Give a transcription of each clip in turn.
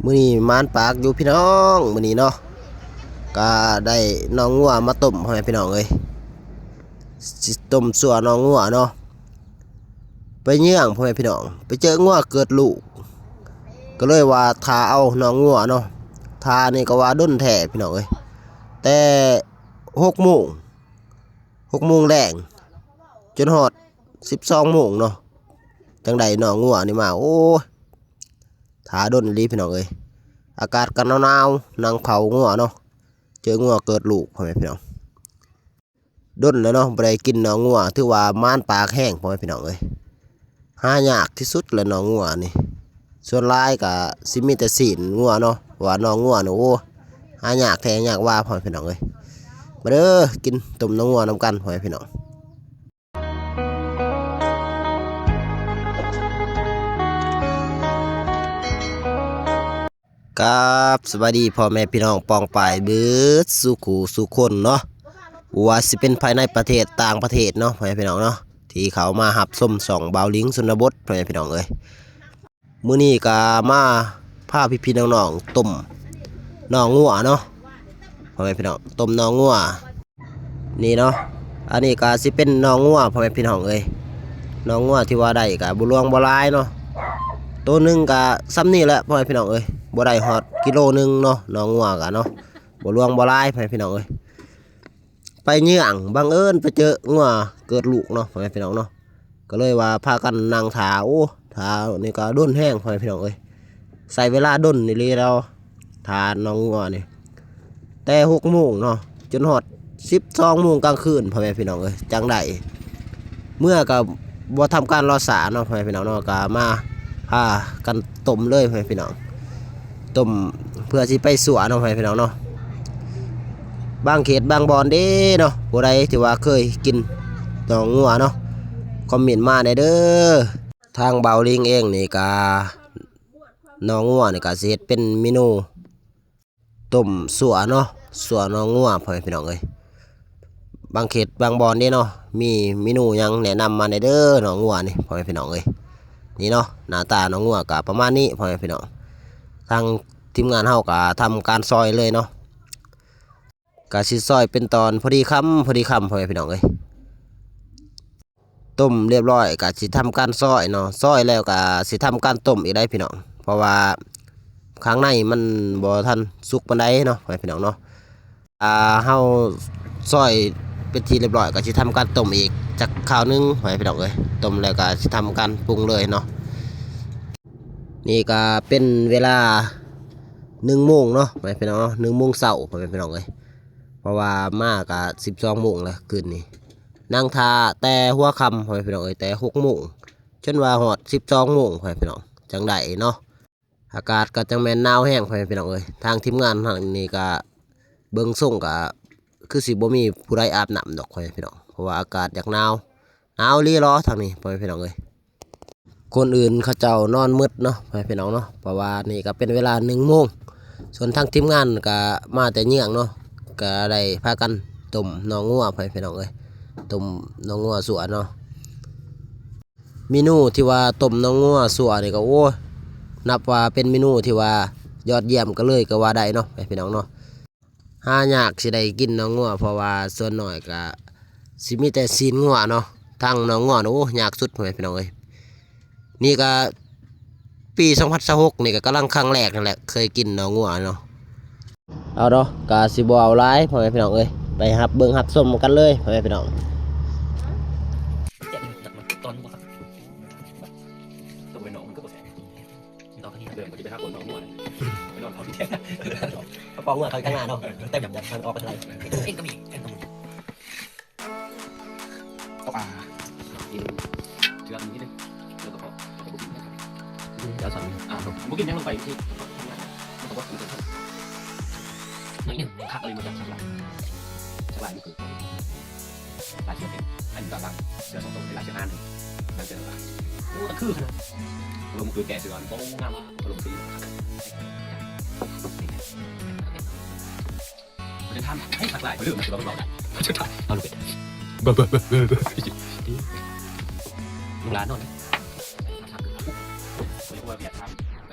ມື້ນີ້ໝານປາກຢູ່ພີ່ນ້ອງ ມື້ນີ້ເນາະ ກະໄດ້ນ້ອງງົວມາຕົ້ມ ພໍ່ແມ່ພີ່ນ້ອງເອີຍ ຊິຕົ້ມຊົ່ວນ້ອງງົວເນາະ ໄປເຍືອງ ພໍ່ແມ່ພີ່ນ້ອງ ໄປເຈີງົວເກີດລູກ ກໍເລີຍວ່າຖ້າເອົານ້ອງງົວເນາະ ຖ້ານີ້ກໍວ່າດົນແທ້ພີ່ນ້ອງເອີຍ ແຕ່ຫົກໂມງ ຫົກໂມງແລງ ຈົນຮອດສິບສອງໂມງເນາະ ຈັ່ງໄດ້ນ້ອງງົວນີ້ມາ ໂອ້ຍ ຖ້າດົນອີ່ຫຼີພີ່ນ້ອງເອີຍ ອາກາດກໍໜາວໆ ນັ່ງເຝົ້າງົວເນາະ ເຈີງົວເກີດລູກ ພໍ່ແມ່ພີ່ນ້ອງ ດົນແລ້ວເນາະ ບໍ່ໄດ້ກິນນ້ອງງົວ ຖືວ່າໝານປາກແຮງ ພໍ່ແມ່ພີ່ນ້ອງເອີຍ ຫາຍາກທີ່ສຸດແຫຼະນ້ອງງົວນີ້ ສ່ວນຫຼາຍກໍຊິມີແຕ່ຊີ້ນງົວເນາະ ເພາະວ່ານ້ອງງົວນີ້ ໂອ້ ຫາຍາກແທ້ຍາກວ່າ ພໍ່ແມ່ພີ່ນ້ອງເອີຍ ມາເດີ ກິນຕົ້ມນ້ອງງົວນຳກັນ ພໍ່ແມ່ພີ່ນ້ອງ. ກາບສະບາຍດີພໍ່ແມ່ພີ່ນ້ອງປ້ອງປາຍເບິດສູ່ຄູ່ສູ່ຄົນເນາະ ບໍ່ວ່າຊິເປັນພາຍໃນປະເທດຕ່າງປະເທດເນາະ ພໍ່ແມ່ພີ່ນ້ອງເນາະ ທີ່ເຂົ້າມາຮັບຊົມຊ່ອງບ່າວລິງຊົນນະບົດ ພໍ່ແມ່ພີ່ນ້ອງເອີຍ ມື້ນີ້ກໍມາພາພີ່ໆນ້ອງໆຕົ້ມນ້ອງງົວເນາະ ພໍ່ແມ່ພີ່ນ້ອງ ຕົ້ມນ້ອງງົວ ນີ້ເນາະ ອັນນີ້ກໍຊິເປັນນ້ອງງົວ ພໍ່ແມ່ພີ່ນ້ອງເອີຍ ນ້ອງງົວທີ່ວ່າໄດ້ກໍບໍ່ຫຼວງບໍ່ຫຼາຍເນາະ ໂຕໜຶ່ງກໍສ່ຳນີ້ແຫຼະ ພໍ່ແມ່ພີ່ນ້ອງເອີຍ ບໍ່ໄດ້ຮອດກິໂລໜຶ່ງເນາະ ນ້ອງງົວກໍເນາະ ບໍ່ຫຼວງບໍ່ຫຼາຍ ພໍ່ແມ່ພີ່ນ້ອງເອີຍ ໄປເຍືອງ ບັງເອີນໄປເຈີງົວເກີດລູກເນາະ ພໍ່ແມ່ພີ່ນ້ອງເນາະ ກໍເລີຍວ່າພາກັນນັ່ງຖ້າ ໂອ້ ຖ້ານີ້ກໍດົນແຮງ ພໍ່ແມ່ພີ່ນ້ອງເອີຍ ໃຊ້ເວລາດົນອີ່ຫຼີແລ້ວ ຖ້ານ້ອງງົວນີ້ ແຕ່ຫົກໂມງເນາະ ຈົນຮອດສິບສອງໂມງກາງຄືນ ພໍ່ແມ່ພີ່ນ້ອງເອີຍ ຈັ່ງໄດ້ ເມືອກໍບໍ່ທຳການລໍຊ້າເນາະ ພໍ່ແມ່ພີ່ນ້ອງເນາະ ກໍມາພາກັນຕົ້ມເລີຍ ພໍ່ແມ່ພີ່ນ້ອງ ຕົ້ມເພື່ອຊິໄປຊົ່ວເນາະ ພໍ່ແມ່ພີ່ນ້ອງເນາະ ບາງເຂດບາງບ່ອນເດ້ເນາະ ຜູ້ໃດທີ່ວ່າເຄີຍກິນໜອງງົວເນາະ ຄອມເມັນມາແດ່ເດີ ທາງບ່າວລິງເອງນີ້ກະ ໜອງງົວນີ້ກະຊິເຮັດເປັນເມນູ ຕົ້ມຊົ່ວເນາະ ຊົ່ວໜອງງົວ ພໍ່ແມ່ພີ່ນ້ອງເອີຍ ບາງເຂດບາງບ່ອນເດ້ເນາະ ມີເມນູຫຍັງແນະນຳມາແດ່ເດີ ໜອງງົວນີ້ ພໍ່ແມ່ພີ່ນ້ອງເອີຍ ນີ້ເນາະ ໜ້າຕາໜອງງົວກະປະມານນີ້ ພໍ່ແມ່ພີ່ນ້ອງ ທາງທີມງານເຮົາກະທຳການຊອຍເລີຍເນາະ ກະຊິຊອຍເປັນຕອນພໍດີຄຳ ພໍດີຄຳ ພໍ່ແມ່ພີ່ນ້ອງເອີຍ ຕົ້ມລຽບຮ້ອຍກະຊິທຳການຊອຍເນາະ ຊອຍແລ້ວກະຊິທຳການຕົ້ມອີກໄດ໋ພີ່ນ້ອງ ເພາະວ່າຂ້າງໃນມັນບໍ່ທັນສຸກປານໃດເນາະ ພໍ່ແມ່ພີ່ນ້ອງເນາະ ອ່າ ເຮົາຊອຍເປັນທີ່ລຽບຮ້ອຍກະຊິທຳການຕົ້ມອີກຈັກຄາວໜຶ່ງ ພໍ່ແມ່ພີ່ນ້ອງເອີຍ ຕົ້ມແລ້ວກະຊິທຳການປຸງເລີຍເນາະ ນີ້ກະເປັນເວລາໜຶ່ງໂມງເນາະ ພໍ່ແມ່ພີ່ນ້ອງເນາະ ໜຶ່ງໂມງເຊົ້າ ພໍ່ແມ່ພີ່ນ້ອງເອີຍ ເພາະວ່າມາກະສິບສອງໂມງແລ້ວຄືນນີ້ ນັ່ງຖ້າແຕ່ຫົວຄ່ຳ ພໍ່ແມ່ພີ່ນ້ອງເອີຍ ແຕ່ຫົກໂມງ ຈົນວ່າຮອດສິບສອງໂມງ ພໍ່ແມ່ພີ່ນ້ອງ ຈັ່ງໄດ້ເນາະ ອາກາດກໍຈັ່ງແມ່ນໜາວແຮງ ພໍ່ແມ່ພີ່ນ້ອງເອີຍ ທາງທີມງານເຮົານີ້ກະເບິ່ງຊົງກະຄືຊິບໍ່ມີຜູ້ໃດອາບນ້ຳດອກ ພໍ່ແມ່ພີ່ນ້ອງ ເພາະວ່າອາກາດຢາກໜາວ ໜາວອີ່ຫຼີຫຼໍທາງນີ້ ພໍ່ແມ່ພີ່ນ້ອງເອີຍ ຄົນອື່ນເຂົາເຈົ້ານອນໝົດເນາະ ພໍ່ແມ່ພີ່ນ້ອງເນາະ ເພາະວ່ານີ້ກໍເປັນເວລາໜຶ່ງໂມງ ສ່ວນທາງທີມງານກໍມາແຕ່ເຍືອງເນາະ ກໍໄດ້ພາກັນຕົ້ມໜອງງົວ ພໍ່ແມ່ພີ່ນ້ອງເອີຍ ຕົ້ມໜອງງົວຊົ່ວເນາະ ເມນູທີ່ວ່າຕົ້ມໜອງງົວຊົ່ວນີ້ກໍ ໂອ້ຍ ນັບວ່າເປັນເມນູທີ່ວ່າຍອດຢ້ຽມກັນເລີຍກໍວ່າໄດ້ເນາະ ພີ່ນ້ອງເນາະ ຫາຍາກຊິໄດ້ກິນໜອງງົວ ເພາະວ່າສ່ວນໜ້ອຍກະຊິມີແຕ່ຊີ້ນງົວເນາະ ທັງໜອງງົວ ໂອ້ ຍາກສຸດ ພໍ່ແມ່ພີ່ນ້ອງເອີຍ ນີ້ກະປີສອງພັນຊາວຫົກນີ້ກະກຳລັງຄັ້ງແລກນັ້ນແຫຼະ ເຄີຍກິນໜອງງົວເນາະ ເອົາເນາະ ກະຊິບໍ່ເວົ້າຫຼາຍ ພໍ່ແມ່ພີ່ນ້ອງເອີຍ ໄປຮັບເບິ່ງຮັບຊົມກັນເລີຍ ພໍ່ແມ່ພີ່ນ້ອງ ຕອນນີ້ເດີ ມັນຈະໄປຫາຄົນເອົາງົວ ໄປນອນເຝົ້າທີ່ແທ້ ເອົາງົວເຂົ້າທາງໜ້າເນາະ ແຕ່ແບບຢາກທາງອອກໄປທາງໃດ ເອັນກໍມີ ເອັນກໍມີ ເອົາປາ ກິນເທື່ອໜຶ່ງນິດໜຶ່ງ ແລ້ວກໍພໍ ແລ້ວກໍບໍ່ກິນ ແລ້ວສັ່ນ ອ່າ ບໍ່ກິນຫຍັງລົງໄປ ໜ້ອຍໜຶ່ງ ຄັກເລີຍ ມາຈາກສາກຫຼາຍ ສາກຫຼາຍມັນຄື ຫຼາຍເສືອເຕັມ ອັນນີ້ກໍບາງເສືອສອງໂຕ ເປັນຫຼາຍເສືອງານ ບາງເສືອຫຼາຍ ໂອ້ ຕະຄືຂະໜາດ ລົງຄືແກ່ເສືອ ໂອ້ ງາມ ລົງຄື ມັນຈະທຳໃຫ້ຫຼາກຫຼາຍ ເລື່ອງມັນຊິເວົ້າໄດ້ ເອົາລູກເປັດ ເບິ່ງ ເບິ່ງ ເບິ່ງ ເບິ່ງ ເບິ່ງ ລູກຫຼານນອນ ເຂົາເອີ້ນວ່າວຽດນາມ ໄປ ໄປ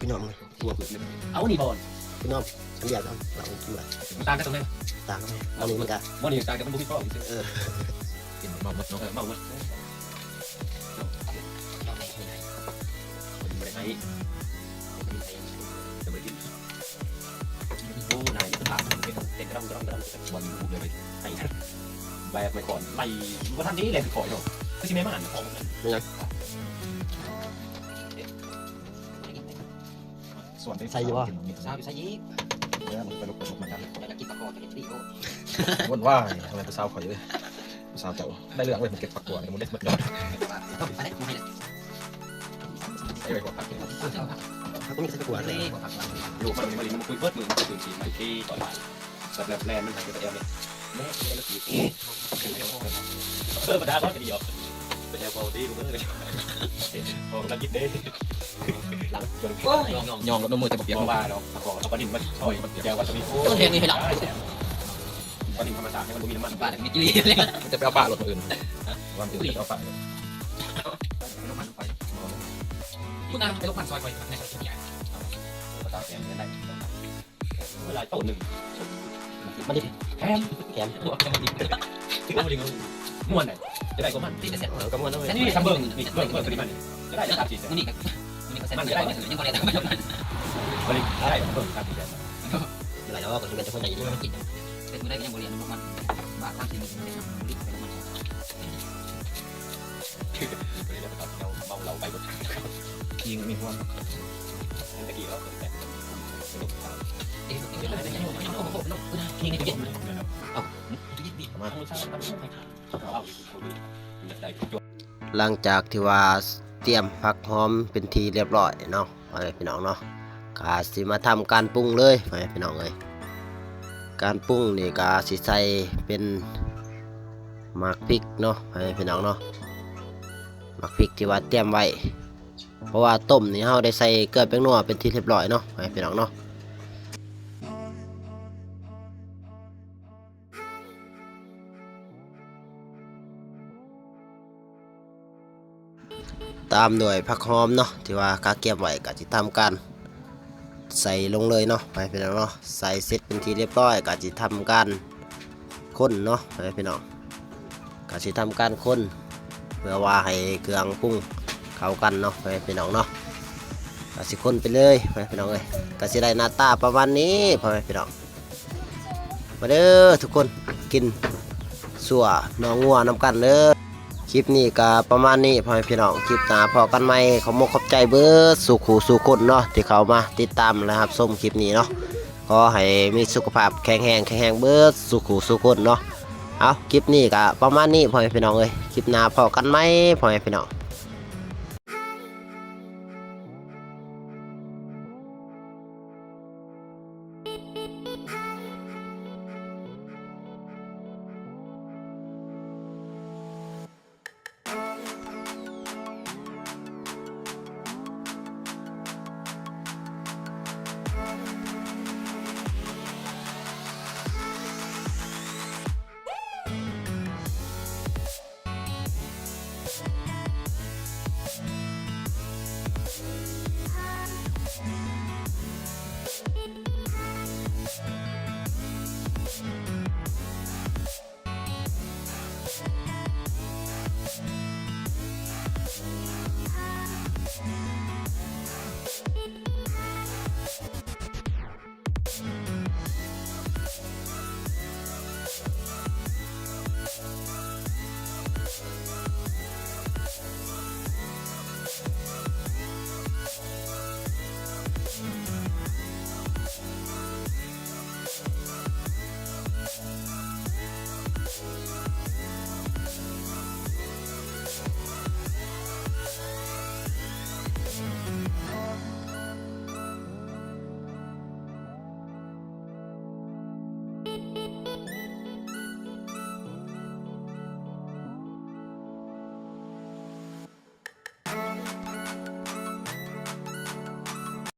ພີ່ນ້ອງ ເອົານີ້ບໍ່ ພີ່ນ້ອງ ອັນດຽວກັນ ເອົາກິນໄວ້ ມັນຕ່າງກັນຕົງໃດ ຕ່າງກັນ ອັນນີ້ມັນກະ ບໍ່ນີ້ຕ່າງກັນ ມັນບໍ່ມີຟອງ ເອີ ກິນເມົາໝົດເນາະ ເອີ ເມົາໝົດ ບໍ່ໄດ້ໃຫ້ ບໍ່ໄດ້ໃຫ້ ແຕ່ບໍ່ໄດ້ກິນ ໂອ້ ນາຍ ເປັນ ເປັນກະດອງ ກະດອງ ກະດອງ ບໍ່ຮູ້ເລີຍ ໄອ້ ແບກໄມ້ຄ້ອນ ໄລ່ ບໍ່ທັນເດ້ ແລ່ນໄປຂ້ອຍເນາະ ຄືຊິແມ່ນໝານຂອງ ເປັນຫຍັງ? ໃສ່ຢູ່ບໍ່? ສາວຢູ່ໃສອີກ? ເອີ ມັນໄປລົບໄປລົບມາກັນ ຢາກກິນປາຄໍ ຢາກກິນຕີໂອ ວົນວາຍ ທຳໄມຜູ້ສາວຂ້ອຍເອີຍ ຜູ້ສາວເຈົ້າໄດ້ເລື່ອງເວີຍ ມັນເກັບຜັກບົວນີ້ ມັນເດັດໝົດຍອດ ເອົາໄປໃສ່ ບໍ່ໃຫ້ເລີຍ ໃສ່ໄວ້ພວກຜັກ ຜັກບໍ່ມີໃສ່ກວດເລີຍ ລູກມັນນີ້ມາຫຼິ້ນ ມັນມາຄຸຍເບິດມື້ ມັນຕື່ນຕີນໄປທີ່ຕອນບ່າຍ ແບບແລ່ນມັນຫາຍໄປແອວນີ້ ແມ່ນແລ້ວ ເອີ ບັນດາກໍດີອອກ ໄປແອວເຂົາດີ ເອີ ເຂົາກຳລັງກິນເດ້ ໂອ້ຍ ຍ່ອງ ຍ່ອງລົດນ້ຳມືແຕ່ບໍ່ປຽກ ບໍ່ວ່າດອກ ເອົາປານິນມາຊ່ອຍ ແຈ່ວວາຊາບິ ໂອ້ຍ ແຮງນີ້ໃຫ້ລະ ປານິນທຳມະຊາດ ມັນບໍ່ມີນ້ຳມັນ ປານິນກິລີ ມັນຈະໄປເອົາປາລົດມື້ອື່ນ ວັນອື່ນຈະໄປເອົາປາ ພຸ້ນນະ ໄປລົກມັນຊອຍຂ້ອຍ ໃນຊອຍໃຫຍ່ ປາຕາແກງໄດ້ ເວລາໂຕໜຶ່ງ ມັນໄດ້ແຖມ ແຖມ ຖືວ່າດີ ຖືວ່າດີ ມ່ວນໄດ໋ ຈະໄດ້ກວ່າມັນ ເອີ ກໍມ່ວນເນາະ ອັນນີ້ສຳເບິ່ງ ນີ້ເບິ່ງ ເບິ່ງຕົວນີ້ມັນ ຈະໄດ້ສາມສີ່ແສນ ມື້ນີ້ກໍ ມື້ນີ້ກໍແສນ ມັນຈະໄດ້ ຍັງບໍ່ໄດ້ ບໍ່ໄດ້ ໄດ້ເບິ່ງສາມສີ່ແສນ ບໍ່ໄດ້ດອກ ກໍຄືເປັນເຈົ້າຂອງໃຈຢູ່ ກິນ ເປັນມື້ໃດກໍຍັງບໍ່ລ້ຽງນຳມັນ ບາດທາງທີ່ມີເຮັດນຳ ບໍ່ລິໄປນຳມັນ ບໍ່ໄດ້ໄປເມົາເຫຼົ້າໄປເບິດ ອີງມີຄວາມ ແຕ່ກີ້ເຮົາ ຫຼັງຈາກທີ່ວ່າຕຽມຜັກຫອມເປັນທີ່ລຽບຮ້ອຍເນາະ ພໍ່ແມ່ພີ່ນ້ອງເນາະ ກະຊິມາທຳການປຸງເລີຍ ພໍ່ແມ່ພີ່ນ້ອງເອີຍ ການປຸງນີ້ກະຊິໃສ່ເປັນໝາກພິກເນາະ ພໍ່ແມ່ພີ່ນ້ອງເນາະ ໝາກພິກທີ່ວ່າຕຽມໄວ້ ເພາະວ່າຕົ້ມນີ້ເຮົາໄດ້ໃສ່ເກືອແປ້ງນົວເປັນທີ່ລຽບຮ້ອຍເນາະ ພໍ່ແມ່ພີ່ນ້ອງເນາະ ຕາມດ້ວຍຜັກຫອມເນາະ ທີ່ວ່າກະກຽມໄວ້ ກະຊິທຳການໃສ່ລົງເລີຍເນາະ ພໍ່ແມ່ພີ່ນ້ອງເນາະ ໃສ່ເສັດເປັນທີ່ລຽບຮ້ອຍ ກະຊິທຳການ ຄົນເນາະ ພໍ່ແມ່ພີ່ນ້ອງ ກະຊິທຳການຄົນ ເພື່ອວ່າໃຫ້ເຄື່ອງປຸງເຂົ້າກັນເນາະ ພໍ່ແມ່ພີ່ນ້ອງເນາະ ກະຊິຄົນໄປເລີຍ ພໍ່ແມ່ພີ່ນ້ອງເອີຍ ກະຊິໄດ້ໜ້າຕາປະມານນີ້ ພໍ່ແມ່ພີ່ນ້ອງ ມາເດີທຸກຄົນ ກິນຊົ່ວໜໍງົວນຳກັນເດີ. ຄລິບນີ້ກໍປະມານນີ້ພໍ່ແມ່ພີ່ນ້ອງ ຄລິບໜ້າພໍ້ກັນໃໝ່. ຂອບມຸກຂອບໃຈເບິດສູ່ຄູ່ສູ່ຄົນເນາະ ທີ່ເຂົ້າມາຕິດຕາມ ແລະ ຮັບຊົມຄລິບນີ້ເນາະ. ຂໍໃຫ້ມີສຸຂະພາບແຂງແຮງ ແຂງແຮງເບິດສູ່ຄູ່ສູ່ຄົນເນາະ. ເອົາ ຄລິບນີ້ກໍປະມານນີ້ພໍ່ແມ່ພີ່ນ້ອງເອີຍ ຄລິບໜ້າພໍ້ກັນໃໝ່ພໍ່ແມ່ພີ່ນ້ອງ.